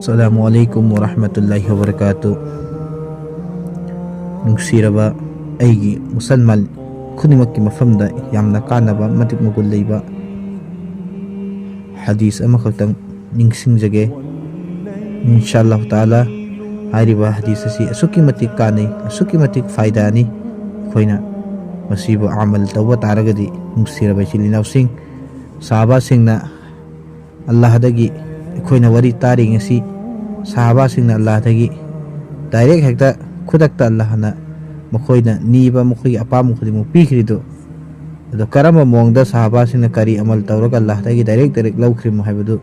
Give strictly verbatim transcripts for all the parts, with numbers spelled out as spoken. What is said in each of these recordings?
ꯑꯁꯂꯥꯃꯨ ꯑꯂꯥꯏꯀꯨꯝ ꯋꯥꯔꯍꯃꯇꯨꯜꯂꯥꯍꯤ ꯋꯥꯕꯔꯀꯥꯇꯨ꯫ ꯅꯨꯡꯁꯤꯔꯕ ꯑꯩꯒꯤ ꯃꯨꯁꯜꯃꯥꯟ ꯈꯨꯗꯤꯡꯃꯛꯀꯤ ꯃꯐꯝꯗ ꯌꯥꯝꯅ ꯀꯥꯟꯅꯕ, ꯃꯇꯤꯛ ꯃꯒꯨꯟ ꯂꯩꯕ ꯍꯗꯤꯁ ꯑꯃꯈꯛꯇꯪ ꯅꯤꯡꯁꯤꯡꯖꯒꯦ꯫ ꯏꯟꯁꯥ ꯑꯜꯂꯥꯍꯨ ꯇꯥꯂꯥ, ꯍꯥꯏꯔꯤꯕ ꯍꯗꯤꯁ ꯑꯁꯤ ꯑꯁꯨꯛꯀꯤ ꯃꯇꯤꯛ ꯀꯥꯟꯅꯩ, ꯑꯁꯨꯛꯀꯤ ꯃꯇꯤꯛ ꯐꯥꯏꯗꯥꯅꯤ꯫ ꯑꯩꯈꯣꯏꯅ ꯃꯁꯤꯕꯨ ꯑꯃꯜ ꯇꯧꯕ ꯇꯥꯔꯒꯗꯤ, ꯅꯨꯡꯁꯤꯔꯕ ꯏꯆꯤꯜ ꯏꯅꯥꯎꯁꯤꯡ, ꯁꯍꯥꯕꯥꯁꯤꯡꯅ ꯑꯜꯂꯥꯍꯗꯒꯤ, ꯑꯩꯈꯣꯏꯅ ꯋꯥꯔꯤ ꯇꯥꯔꯤ ꯉꯁꯤ, ꯁꯍꯥꯕꯥꯁꯤꯡꯅ ꯑꯜꯂꯥꯍꯗꯒꯤ ꯗꯥꯏꯔꯦꯛ ꯍꯦꯛꯇ ꯈꯨꯗꯛꯇ ꯑꯜꯂꯥꯍꯅ ꯃꯈꯣꯏꯅ ꯅꯤꯕ, ꯃꯈꯣꯏꯒꯤ ꯑꯄꯥꯝꯕ ꯈꯨꯗꯤꯡꯃꯛ ꯄꯤꯈ꯭ꯔꯤꯗꯨ, ꯑꯗꯣ ꯀꯔꯝꯕ ꯃꯑꯣꯡꯗ ꯁꯍꯥꯕꯥꯁꯤꯡꯅ ꯀꯔꯤ ꯑꯃꯜ ꯇꯧꯔꯒ ꯑꯜꯂꯥꯍꯗꯒꯤ ꯗꯥꯏꯔꯦꯛ ꯗꯥꯏꯔꯦꯛ ꯂꯧꯈ꯭ꯔꯤꯕꯅꯣ ꯍꯥꯏꯕꯗꯨ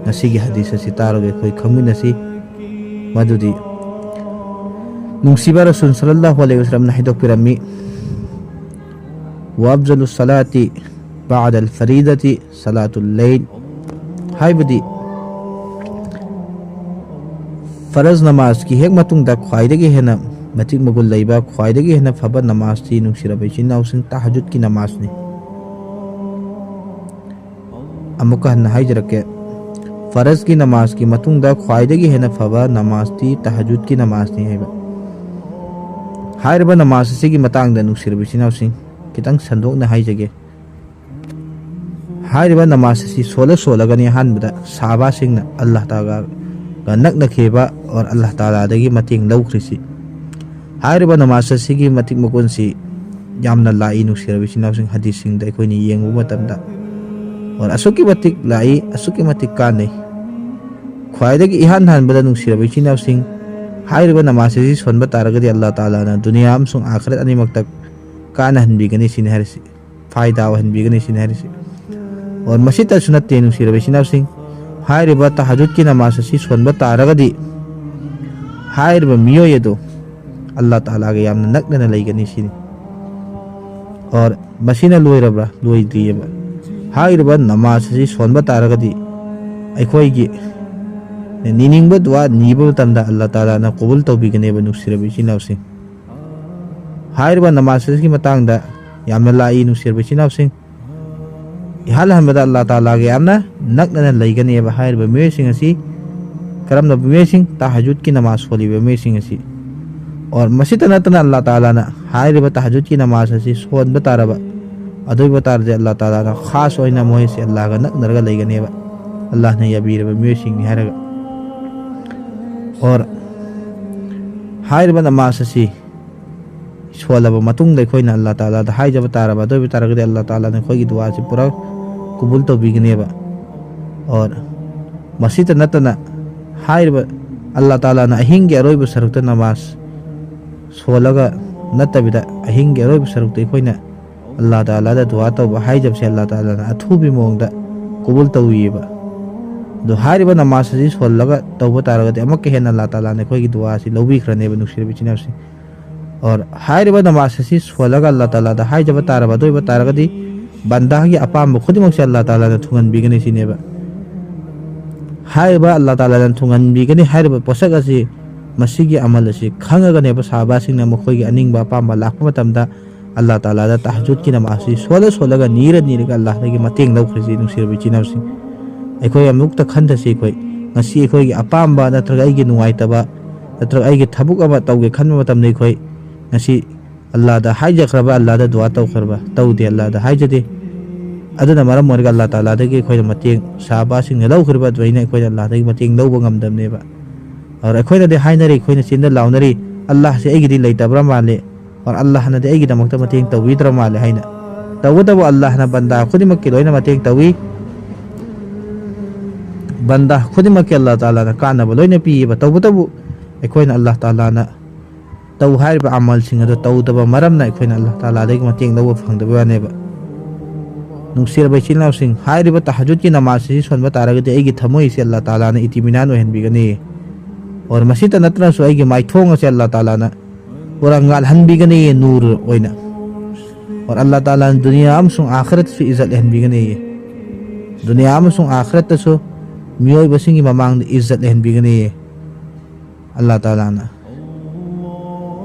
ꯉꯁꯤꯒꯤ ꯍꯗꯤꯁ ꯑꯁꯤ ꯇꯥꯔꯒ ꯑꯩꯈꯣꯏ ꯈꯪꯃꯤꯟꯅꯁꯤ꯫ ꯃꯗꯨꯗꯤ ꯅꯨꯡꯁꯤꯕ ꯔꯁꯨꯜ ꯁꯜꯂꯜꯂꯥꯍꯨ ꯑꯂꯩꯍꯤ ꯋꯁꯜꯂꯝꯅ ꯍꯥꯏꯗꯣꯛꯄꯤꯔꯝꯃꯤ, "ꯋꯥ ꯑꯐꯖꯂꯨ ꯁꯂꯥꯇꯤ ꯕꯥꯗꯜ ꯐꯔꯤꯗꯇꯤ ꯁꯂꯥꯇꯨꯜ ꯂꯩꯜ", ꯍꯥꯏꯕꯗꯤ ꯐꯔꯖ ꯅꯃꯥꯖꯀꯤ ꯍꯦꯛ ꯃꯇꯨꯡꯗ ꯈ꯭ꯋꯥꯏꯗꯒꯤ ꯍꯦꯟꯅ ꯃꯇꯤꯛ ꯃꯒꯨꯟ ꯂꯩꯕ, ꯈ꯭ꯋꯥꯏꯗꯒꯤ ꯍꯦꯟꯅ ꯐꯕ ꯅꯃꯥꯖꯇꯤ, ꯅꯨꯡꯁꯤꯔꯕ ꯏꯆꯤꯟ ꯏꯅꯥꯎꯁꯤꯡ, ꯇꯍꯖꯨꯗꯀꯤ ꯅꯃꯥꯖꯅꯤ꯫ ꯑꯃꯨꯛꯀ ꯍꯟꯅ ꯍꯥꯏꯖꯔꯛꯀꯦ, ꯐꯔꯖꯀꯤ ꯅꯃꯥꯖꯀꯤ ꯃꯇꯨꯡꯗ ꯈ꯭ꯋꯥꯏꯗꯒꯤ ꯍꯦꯟꯅ ꯐꯕ ꯅꯃꯥꯖꯇꯤ ꯇꯍꯖꯨꯗꯀꯤ ꯅꯃꯥꯖꯅꯤ ꯍꯥꯏꯕ꯫ ꯍꯥꯏꯔꯤꯕ ꯅꯃꯥꯖ ꯑꯁꯤꯒꯤ ꯃꯇꯥꯡꯗ, ꯅꯨꯡꯁꯤꯔꯕ ꯏꯆꯤꯟ ꯏꯅꯥꯎꯁꯤꯡ, ꯈꯤꯇꯪ ꯁꯟꯗꯣꯛꯅ ꯍꯥꯏꯖꯒꯦ꯫ ꯍꯥꯏꯔꯤꯕ ꯅꯃꯥꯖ ꯑꯁꯤ ꯁꯣꯜꯂ ꯁꯣꯜꯂꯒꯅꯤ ꯑꯍꯥꯟꯕꯗ ꯁꯍꯥꯕꯥꯁꯤꯡꯅ ꯑꯜꯂꯥꯍ ꯇꯥꯂꯥꯒ ꯅꯛꯅꯈꯤꯕ ꯑꯣꯔ ꯑꯜꯂꯥꯍ ꯇꯥꯂꯥꯗꯒꯤ ꯃꯇꯦꯡ ꯂꯧꯈ꯭ꯔꯤꯁꯤ꯫ ꯍꯥꯏꯔꯤꯕ ꯅꯃꯥꯖ ꯑꯁꯤꯒꯤ ꯃꯇꯤꯛ ꯃꯒꯨꯟꯁꯤ ꯌꯥꯝꯅ ꯂꯥꯛꯏ, ꯅꯨꯡꯁꯤꯔꯕ ꯏꯆꯤꯟ ꯏꯅꯥꯎꯁꯤꯡ, ꯍꯗꯤꯁꯁꯤꯡꯗ ꯑꯩꯈꯣꯏꯅ ꯌꯦꯡꯉꯨꯕ ꯃꯇꯝꯗ, ꯑꯣꯔ ꯑꯁꯨꯛꯀꯤ ꯃꯇꯤꯛ ꯂꯥꯛꯏ, ꯑꯁꯨꯛꯀꯤ ꯃꯇꯤꯛ ꯀꯥꯟꯅꯩ꯫ ꯈ꯭ꯋꯥꯏꯗꯒꯤ ꯏꯍꯥꯟ ꯍꯥꯟꯕꯗ, ꯅꯨꯡꯁꯤꯔꯕ ꯏꯆꯤꯟ ꯏꯅꯥꯎꯁꯤꯡ, ꯍꯥꯏꯔꯤꯕ ꯅꯃꯥꯖ ꯑꯁꯤ ꯁꯣꯟꯕ ꯇꯥꯔꯒꯗꯤ ꯑꯜꯂꯥꯍ ꯇꯥꯂꯥꯅ ꯗꯨꯅꯤꯌꯥ ꯑꯃꯁꯨꯡ ꯑꯥꯈꯔꯠ ꯑꯅꯤꯃꯛꯇ ꯀꯥꯟꯅꯍꯟꯕꯤꯒꯅꯤ ꯁꯤꯅꯤ ꯍꯥꯏꯔꯤꯁꯤ, ꯐꯥꯏꯗꯥ ꯑꯣꯏꯍꯟꯕꯤꯒꯅꯤ ꯁꯤꯅꯤ ꯍꯥꯏꯔꯤꯁꯤ꯫ ꯑꯣꯔ ꯃꯁꯤꯇꯁꯨ ꯅꯠꯇꯦ, ꯅꯨꯡꯁꯤꯔꯕ ꯏꯆꯤꯟ ꯏꯅꯥꯎꯁꯤꯡ, ꯍꯥꯏꯔꯤꯕ ꯇꯍꯖꯨꯗꯀꯤ ꯅꯃꯥꯖ ꯑꯁꯤ ꯁꯣꯟꯕ ꯇꯥꯔꯒꯗꯤ ꯍꯥꯏꯔꯤꯕ ꯃꯤꯑꯣꯏ ꯑꯗꯨ ꯑꯜꯂꯥꯍ ꯇꯥꯂꯥꯒ ꯌꯥꯝꯅ ꯅꯛꯅꯅ ꯂꯩꯒꯅꯤ ꯁꯤꯅꯤ꯫ ꯑꯣꯔ ꯃꯁꯤꯅ ꯂꯣꯏꯔꯕ꯭ꯔꯥ? ꯂꯣꯏꯗ꯭ꯔꯤꯑꯕ꯫ ꯍꯥꯏꯔꯤꯕ ꯅꯃꯥꯖ ꯑꯁꯤ ꯁꯣꯟꯕ ꯇꯥꯔꯒꯗꯤ ꯑꯩꯈꯣꯏꯒꯤ ꯅꯤꯅꯤꯡꯕ ꯗꯨꯋꯥ ꯅꯤꯕ ꯃꯇꯝꯗ ꯑꯜꯂꯥꯍ ꯇꯥꯂꯥꯅ ꯀꯕꯨꯜ ꯇꯧꯕꯤꯒꯅꯦꯕ, ꯅꯨꯡꯁꯤꯔꯕ ꯏꯆꯤꯟ ꯏꯅꯥꯎꯁꯤꯡ꯫ ꯍꯥꯏꯔꯤꯕ ꯅꯃꯥꯖ ꯑꯁꯤꯒꯤ ꯃꯇꯥꯡꯗ ꯌꯥꯝꯅ ꯂꯥꯛꯏ, ꯅꯨꯡꯁꯤꯔꯕ ꯏꯆꯤꯟ ꯏꯅꯥꯎꯁꯤꯡ꯫ ꯏꯍꯥꯟ ꯍꯥꯟꯕꯗ ꯑꯜꯂꯥꯍ ꯇꯥꯂꯥꯒ ꯌꯥꯝꯅ ꯅꯛꯅꯅ ꯂꯩꯒꯅꯦꯕ ꯍꯥꯏꯔꯤꯕ ꯃꯤꯑꯣꯏꯁꯤꯡ ꯑꯁꯤ ꯀꯔꯝꯕ ꯃꯤꯑꯣꯏꯁꯤꯡ? ꯇꯍꯖꯨꯗꯀꯤ ꯅꯃꯥꯖ ꯁꯣꯜꯂꯤꯕ ꯃꯤꯑꯣꯏꯁꯤꯡ ꯑꯁꯤ꯫ ꯑꯣꯔ ꯃꯁꯤꯇ ꯅꯠꯇꯅ ꯑꯜꯂꯥ ꯇꯥꯂꯥꯅ ꯍꯥꯏꯔꯤꯕ ꯇꯍꯖꯨꯗꯀꯤ ꯅꯃꯥꯖ ꯑꯁꯤ ꯁꯣꯟꯕ ꯇꯥꯔꯕ, ꯑꯗꯨ ꯑꯣꯏꯕ ꯇꯥꯔꯗꯤ ꯑꯜꯂꯥ ꯇꯥꯂꯥꯅ ꯈꯥꯁ ꯑꯣꯏꯅ ꯃꯣꯏꯁꯦ ꯑꯜꯂꯥꯒ ꯅꯛꯅꯔꯒ ꯂꯩꯒꯅꯦꯕ, ꯑꯜꯂꯥꯅ ꯌꯥꯕꯤꯔꯕ ꯃꯤꯑꯣꯏꯁꯤꯡꯅꯤ ꯍꯥꯏꯔꯒ꯫ ꯑꯣꯔ ꯍꯥꯏꯔꯤꯕ ꯅꯃꯥꯖ ꯑꯁꯤ ꯁꯣꯜꯂꯕ ꯃꯇꯨꯡꯗ ꯑꯩꯈꯣꯏꯅ ꯑꯜꯂꯥ ꯇꯥꯂꯥꯗ ꯍꯥꯏꯖꯕ ꯇꯥꯔꯕ, ꯑꯗꯨ ꯑꯣꯏꯕ ꯇꯥꯔꯒꯗꯤ ꯑꯜꯂꯥ ꯇꯥꯂꯥꯅ ꯑꯩꯈꯣꯏꯒꯤ ꯗꯨꯋꯥꯁꯤ ꯄꯨꯔꯥ ꯀꯨꯕꯨꯜ ꯇꯧꯕꯤꯒꯅꯦꯕ꯫ ꯑꯣꯔ ꯃꯁꯤꯇ ꯅꯠꯇꯅ ꯍꯥꯏꯔꯤꯕ ꯑꯜꯂꯥ ꯇꯥꯂꯥꯅ ꯑꯍꯤꯡꯒꯤ ꯑꯔꯣꯏꯕ ꯁꯔꯨꯛꯇ ꯅꯃꯥꯖ ꯁꯣꯜꯂꯒ ꯅꯠꯇꯕꯤꯗ, ꯑꯍꯤꯡꯒꯤ ꯑꯔꯣꯏꯕ ꯁꯔꯨꯛꯇ ꯑꯩꯈꯣꯏꯅ ꯑꯜꯂꯥ ꯇꯥꯂꯥꯗ ꯗꯨꯋꯥ ꯇꯧꯕ ꯍꯥꯏꯖꯕꯁꯦ ꯑꯜꯂꯥ ꯇꯥꯂꯥꯅ ꯑꯊꯨꯕꯤ ꯃꯑꯣꯡꯗ ꯀꯨꯕꯨꯜ ꯇꯧꯋꯤꯑꯕ꯫ ꯑꯗꯣ ꯍꯥꯏꯔꯤꯕ ꯅꯃꯥꯖ ꯑꯁꯤ ꯁꯣꯜꯂꯒ ꯇꯧꯕ ꯇꯥꯔꯒꯗꯤ ꯑꯃꯨꯛꯀ ꯍꯦꯟꯅ ꯑꯜꯂꯥ ꯇꯥꯂꯥꯅ ꯑꯩꯈꯣꯏꯒꯤ ꯗꯨꯋꯥ ꯑꯁꯤ ꯂꯧꯕꯤꯈ꯭ꯔꯅꯦꯕ, ꯅꯨꯡꯁꯤꯔꯕ ꯏꯆꯤꯟ ꯏꯅꯥꯎꯁꯤꯡ꯫ ꯑꯣꯔ ꯍꯥꯏꯔꯤꯕ ꯅꯃꯥꯖ ꯑꯁꯤ ꯁꯣꯜꯂꯒ ꯑꯜꯂꯥ ꯇꯥꯂꯥꯗ ꯍꯥꯏꯖꯕ ꯇꯥꯔꯕ, ꯑꯗꯨ ꯑꯣꯏꯕ ꯇꯥꯔꯒꯗꯤ ꯕꯟꯗꯥꯒꯤ ꯑꯄꯥꯝꯕ ꯈꯨꯗꯤꯡꯃꯛꯁꯦ ꯑꯜꯂꯥ ꯇꯥꯂꯥꯅ ꯊꯨꯡꯍꯟꯕꯤꯒꯅꯤ ꯁꯤꯅꯦꯕ꯫ ꯍꯥꯏꯔꯤꯕ ꯑꯜꯂꯥ ꯇꯥꯂꯥꯅ ꯊꯨꯡꯍꯟꯕꯤꯒꯅꯤ ꯍꯥꯏꯔꯤꯕ ꯄꯣꯠꯁꯛ ꯑꯁꯤ, ꯃꯁꯤꯒꯤ ꯑꯃꯜ ꯑꯁꯤ ꯈꯪꯉꯒꯅꯦꯕ ꯁꯍꯥꯕꯥꯁꯤꯡꯅ ꯃꯈꯣꯏꯒꯤ ꯑꯅꯤꯡꯕ ꯑꯄꯥꯝꯕ ꯂꯥꯛꯄ ꯃꯇꯝꯗ ꯑꯜꯂꯥ ꯇꯥꯂꯥꯗ ꯇꯍꯖꯨꯗꯀꯤ ꯅꯃꯥꯖ ꯑꯁꯤ ꯁꯣꯜꯂ ꯁꯣꯜꯂꯒ, ꯅꯤꯔ ꯅꯤꯔꯒ ꯑꯜꯂꯥꯍꯗꯒꯤ ꯃꯇꯦꯡ ꯂꯧꯈ꯭ꯔꯤꯁꯤ, ꯅꯨꯡꯁꯤꯔꯕ ꯏꯆꯤꯟ ꯏꯅꯥꯎꯁꯤꯡ꯫ ꯑꯩꯈꯣꯏ ꯑꯃꯨꯛꯇ ꯈꯟꯊꯁꯤ꯫ ꯑꯩꯈꯣꯏ ꯉꯁꯤ ꯑꯩꯈꯣꯏꯒꯤ ꯑꯄꯥꯝꯕ ꯅꯠꯇ꯭ꯔꯒ ꯑꯩꯒꯤ ꯅꯨꯡꯉꯥꯏꯇꯕ ꯅꯠꯇ꯭ꯔꯒ ꯑꯩꯒꯤ ꯊꯕꯛ ꯑꯃ ꯇꯧꯒꯦ ꯈꯟꯕ ꯃꯇꯝꯗ ꯑꯩꯈꯣꯏ ꯉꯁꯤ ꯑꯜꯂꯥꯗ ꯍꯥꯏꯖꯈ꯭ꯔꯕ, ꯑꯜꯂꯥꯗ ꯗꯨꯋꯥ ꯇꯧꯈ꯭ꯔꯕ? ꯇꯧꯗꯦ, ꯑꯜꯂꯥꯗ ꯍꯥꯏꯖꯗꯦ꯫ ꯑꯗꯨꯅ ꯃꯔꯝ ꯑꯣꯏꯔꯒ ꯑꯜꯂꯥ ꯇꯥꯂꯥꯗꯒꯤ ꯑꯩꯈꯣꯏꯅ ꯃꯇꯦꯡ, ꯁꯍꯥꯕꯥꯁꯤꯡꯅ ꯂꯧꯈ꯭ꯔꯤꯕ ꯑꯗꯨꯃꯥꯏꯅ ꯑꯩꯈꯣꯏꯅ ꯑꯜꯂꯥꯗꯒꯤ ꯃꯇꯦꯡ ꯂꯧꯕ ꯉꯝꯗꯕꯅꯦꯕ꯫ ꯑꯗꯨꯅ ꯑꯩꯈꯣꯏꯅꯗꯤ ꯍꯥꯏꯅꯔꯤ, ꯑꯩꯈꯣꯏꯅ ꯆꯤꯟꯗ ꯂꯥꯎꯅꯔꯤ, "ꯑꯜꯂꯥꯍꯁꯦ ꯑꯩꯒꯤꯗꯤ ꯂꯩꯇꯕ꯭ꯔꯥ ꯃꯥꯜꯂꯦ, ꯑꯣꯔ ꯑꯜꯂꯥꯍꯅꯗꯤ ꯑꯩꯒꯤꯗꯃꯛꯇ ꯃꯇꯦꯡ ꯇꯧꯕꯤꯗ꯭ꯔ ꯃꯥꯜꯂꯦ" ꯍꯥꯏꯅ꯫ ꯇꯧꯕꯇꯕꯨ ꯑꯜꯂꯥꯍꯅ ꯕꯟꯗꯥ ꯈꯨꯗꯤꯡꯃꯛꯀꯤ ꯂꯣꯏꯅ ꯃꯇꯦꯡ ꯇꯧꯏ꯫ ꯕꯟꯗꯥ ꯈꯨꯗꯤꯡꯃꯛꯀꯤ ꯑꯜꯂꯥ ꯇꯥꯂꯥꯅ ꯀꯥꯟꯅꯕ ꯂꯣꯏꯅ ꯄꯤꯌꯦꯕ꯫ ꯇꯧꯕꯇꯕꯨ ꯑꯩꯈꯣꯏꯅ ꯑꯜꯂꯥꯍ ꯇꯥꯂꯥꯅ ꯇꯧ ꯍꯥꯏꯔꯤꯕ ꯑꯃꯜꯁꯤꯡ ꯑꯗꯨ ꯇꯧꯗꯕ ꯃꯔꯝꯅ ꯑꯩꯈꯣꯏꯅ ꯑꯜꯂꯥꯍ ꯇꯥꯂꯥꯗꯒꯤ ꯃꯇꯦꯡ ꯂꯧꯕ ꯐꯪꯗꯕ ꯋꯥꯅꯦꯕ꯫ ꯅꯨꯡꯁꯤꯔꯕ ꯏꯆꯤꯜ ꯏꯅꯥꯎꯁꯤꯡ, ꯍꯥꯏꯔꯤꯕ ꯇꯍꯖꯨꯗꯀꯤ ꯅꯃꯥꯖ ꯑꯁꯤ ꯁꯣꯟꯕ ꯇꯥꯔꯒꯗꯤ ꯑꯩꯒꯤ ꯊꯃꯣꯏ ꯑꯁꯤ ꯑꯜꯂꯥꯍ ꯇꯥꯂꯥꯅ ꯏꯇꯤꯃꯤꯅꯥꯟ ꯑꯣꯏꯍꯟꯕꯤꯒꯅꯤ꯫ ꯑꯣꯔ ꯃꯁꯤꯇ ꯅꯠꯇꯅꯁꯨ ꯑꯩꯒꯤ ꯃꯥꯏꯊꯣꯡ ꯑꯁꯤ ꯑꯜꯂꯥꯍ ꯇꯥꯂꯥꯅ ꯄꯨꯔꯥ ꯉꯥꯜꯍꯟꯕꯤꯒꯅꯤ, ꯅꯨꯔ ꯑꯣꯏꯅ꯫ ꯑꯣꯔ ꯑꯜꯂꯥꯍ ꯇꯥꯂꯥꯅ ꯗꯨꯅꯤꯌꯥ ꯑꯃꯁꯨꯡ ꯑꯥꯈꯤꯔꯠꯇꯁꯨ ꯏꯖꯠ ꯂꯩꯍꯟꯕꯤꯒꯅꯤ꯫ ꯗꯨꯅꯤꯌꯥ ꯑꯃꯁꯨꯡ ꯑꯥꯈꯤꯔꯠꯇꯁꯨ ꯃꯤꯑꯣꯏꯕꯁꯤꯡꯒꯤ ꯃꯃꯥꯡꯗ ꯏꯖꯠ ꯂꯩꯍꯟꯕꯤꯒꯅꯤ ꯑꯜꯂꯥꯍ ꯇꯥꯂꯥꯅ꯫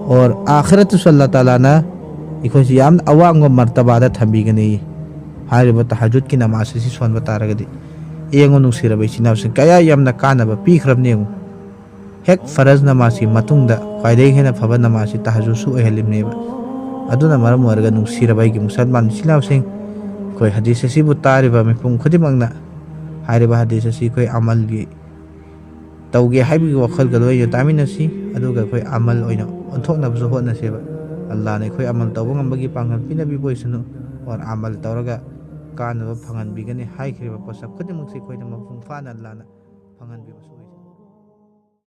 ꯑꯣꯔ ꯑꯥꯈꯤꯔꯠꯇꯁꯨ ꯑꯜꯂꯥꯍ ꯇꯥꯂꯥꯅ ꯑꯩꯈꯣꯏꯁꯤ ꯌꯥꯝꯅ ꯑꯋꯥꯡꯕ ꯃꯔꯇꯕꯥꯗ ꯊꯝꯕꯤꯒꯅꯤ, ꯍꯥꯏꯔꯤꯕ ꯇꯍꯖꯨꯗꯀꯤ ꯅꯃꯥꯖ ꯑꯁꯤ ꯁꯣꯟꯕ ꯇꯥꯔꯒꯗꯤ꯫ ꯌꯦꯡꯉꯨ ꯅꯨꯡꯁꯤꯔꯕ ꯏꯆꯤꯟ ꯏꯅꯥꯎꯁꯤꯡ, ꯀꯌꯥ ꯌꯥꯝꯅ ꯀꯥꯟꯅꯕ ꯄꯤꯈ꯭ꯔꯕꯅꯤ ꯌꯦꯡꯉꯨ꯫ ꯍꯦꯛ ꯐꯔꯖ ꯅꯃꯥꯖꯀꯤ ꯃꯇꯨꯡꯗ ꯈ꯭ꯋꯥꯏꯗꯒꯤ ꯍꯦꯟꯅ ꯐꯕ ꯅꯃꯥꯖꯁꯤ ꯇꯍꯖꯨꯗꯁꯨ ꯑꯣꯏꯍꯜꯂꯤꯕꯅꯦꯕ꯫ ꯑꯗꯨꯅ ꯃꯔꯝ ꯑꯣꯏꯔꯒ ꯅꯨꯡꯁꯤꯔꯕ ꯑꯩꯒꯤ ꯃꯨꯁꯜꯃꯥꯟ ꯏꯆꯤꯟ ꯏꯅꯥꯎꯁꯤꯡ, ꯑꯩꯈꯣꯏ ꯍꯗꯤꯁ ꯑꯁꯤꯕꯨ ꯇꯥꯔꯤꯕ ꯃꯤꯄꯨꯝ ꯈꯨꯗꯤꯡꯃꯛꯅ ꯍꯥꯏꯔꯤꯕ ꯍꯗꯤꯁ ꯑꯁꯤ ꯑꯩꯈꯣꯏ ꯑꯃꯜꯒꯤ ꯇꯧꯒꯦ ꯍꯥꯏꯕꯒꯤ ꯋꯥꯈꯜꯒ ꯂꯣꯏꯅ ꯇꯥꯃꯤꯟꯅꯁꯤ, ꯑꯗꯨꯒ ꯑꯩꯈꯣꯏ ꯑꯃꯜ ꯑꯣꯏꯅ ꯑꯣꯟꯊꯣꯛꯅꯕꯁꯨ ꯍꯣꯠꯅꯁꯦꯕ꯫ ꯑꯜꯂꯥꯅ ꯑꯩꯈꯣꯏ ꯑꯃꯜ ꯇꯧꯕ ꯉꯝꯕꯒꯤ ꯄꯥꯡꯒꯜ ꯄꯤꯅꯕꯤꯕ ꯑꯣꯏꯁꯅꯨ꯫ ꯑꯣꯔ ꯑꯃꯜ ꯇꯧꯔꯒ ꯀꯥꯟꯅꯕ ꯐꯪꯍꯟꯕꯤꯒꯅꯤ ꯍꯥꯏꯈ꯭ꯔꯤꯕ ꯄꯣꯠꯁꯛ ꯈꯨꯗꯤꯡꯃꯛꯁꯤ ꯑꯩꯈꯣꯏꯗ ꯃꯄꯨꯡ ꯐꯥꯅ ꯑꯜꯂꯥꯅ ꯐꯪꯍꯟꯕꯤꯕꯁꯨ ꯑꯣꯏ꯫